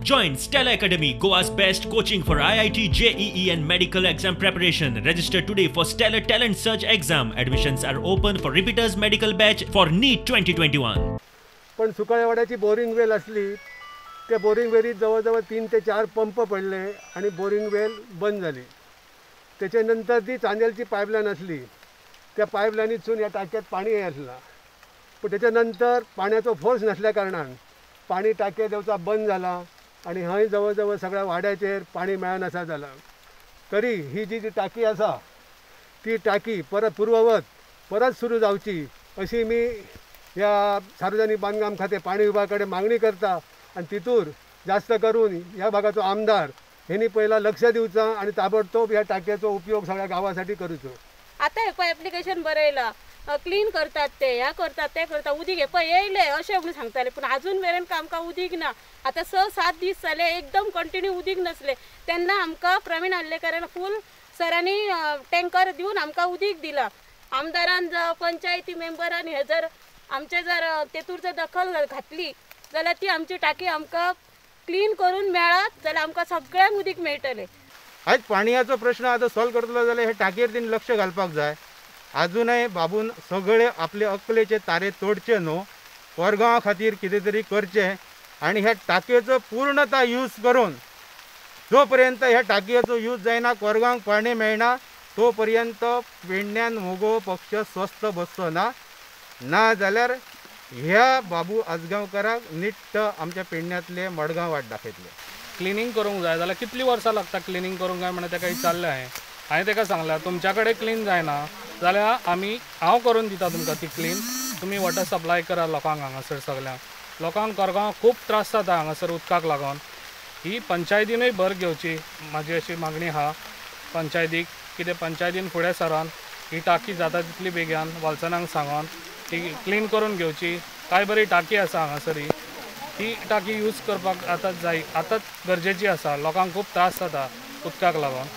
Join Stellar Academy, Goa's best coaching for IIT, JEE and medical exam preparation. Register today for Stellar Talent Search exam. Admissions are open for repeaters medical batch for NEET 2021. पण सुकाळेवाड्याची boring वेल असली, त्या boring वेलीत जवळजवळ 3 ते 4 pump पडले आणि boring वेल बंद झाली. त्याच्यानंतर ती चांदेलची पाईपलाईन असली, त्या पाईपलाईनीतसून या टाक्यात पाणी असला, पण त्याच्यानंतर पाण्याचो फोर्स नसल्या कारणान पाणी टाक्यात येवचा बंद झाला आणि हंय जवळजवळ सगळ्या वाड्याचेर पाणी मेळनासा जाला. तरी ही जी जी टाकी आसा ती टाकी परत पूर्ववत परत सुरू जावची अशी मी ह्या सार्वजनिक बांधकाम खाते पाणी विभागा कडेन मागणी करता. आनी तितूर जास्त करून ह्या भागाचो आमदार हेनी पयला लक्ष दिवचा आणि ताबडतोब ह्या टाक्याचो उपयोग सगळ्या गावासाठी करूचो. आता हे पळय एप्लिकेशन बरयला, क्लीन करतात ते, ह्या करतात ते करतात, उदीक हे पळय येयले अशें म्हणून सांगताले, पूण आजून मेरेन आमकां उदीक ना. आतां 6-7 दीस जाले एकदम कंटिन्यू उदीक नासलें, तेन्ना आमकां प्रवीण आर्लेकारान फूल सरांनी टँकर दिवन आमकां उदीक दिलां. आमदारान जावं पंचायती मेंबरान हे जर आमचे जर तेतूर जर दखल घातली जाल्यार ती आमची टाकी आमकां क्लीन करून मेळत जाल्यार आमकां सगळ्यांक उदीक मेळटलें. आयज पाणयाचो प्रश्न आतां सॉल्व करतलो जाल्यार हे टाकयेर तेणी लक्ष घालपाक जाय. आजुनय बाबून सगळे आपले अकलेचे तारे तोडचे न्हू, कोरगांवा खातीर कितें तरी करचें आनी ह्या टाकयेचो पूर्णता यूज करून जो पर्यंत ह्या टाकयेचो यूज जायना, कोरगांवाक पाणी मेळना, तो पर्यंत पेडण्यान मगो पक्ष स्वस्थ बसचो ना. ना जाल्यार ह्या बाबू आजगांवकाराक निट्ट आमच्या पेडण्यांतले मडगांव वाट दाखयतले. क्लिनींग करूंक जाय जाल्यार कितलीं वर्सां लागता क्लिनींग करूंक काय म्हणून ताका विचारलें हांवें. हांवें ताका सांगलां तुमच्या कडेन क्लीन जायना जाल्यार आमी हांव करून दिता तुमकां ती क्लीन, तुमी वॉटर सप्लाय करा लोकांक. हांगासर सगळ्यांक लोकांक कोरगांव खूब त्रास जाता हांगासर उदकाक लागून. ही पंचायतीनूय भर घेवची म्हाजी अशी मागणी आहा पंचायतीक, कितें पंचायतीन फुडें सरोन ही टाकी जाता तितली बेगीन वालसनांक सांगोन ती क्लीन करून घेवची. कांय बरी टाकी आसा हांगासर, ही टाकी यूज करपाक आतां जाय, आतांच गरजेची आसा. लोकांक खूब त्रास जाता उदकाक लागून.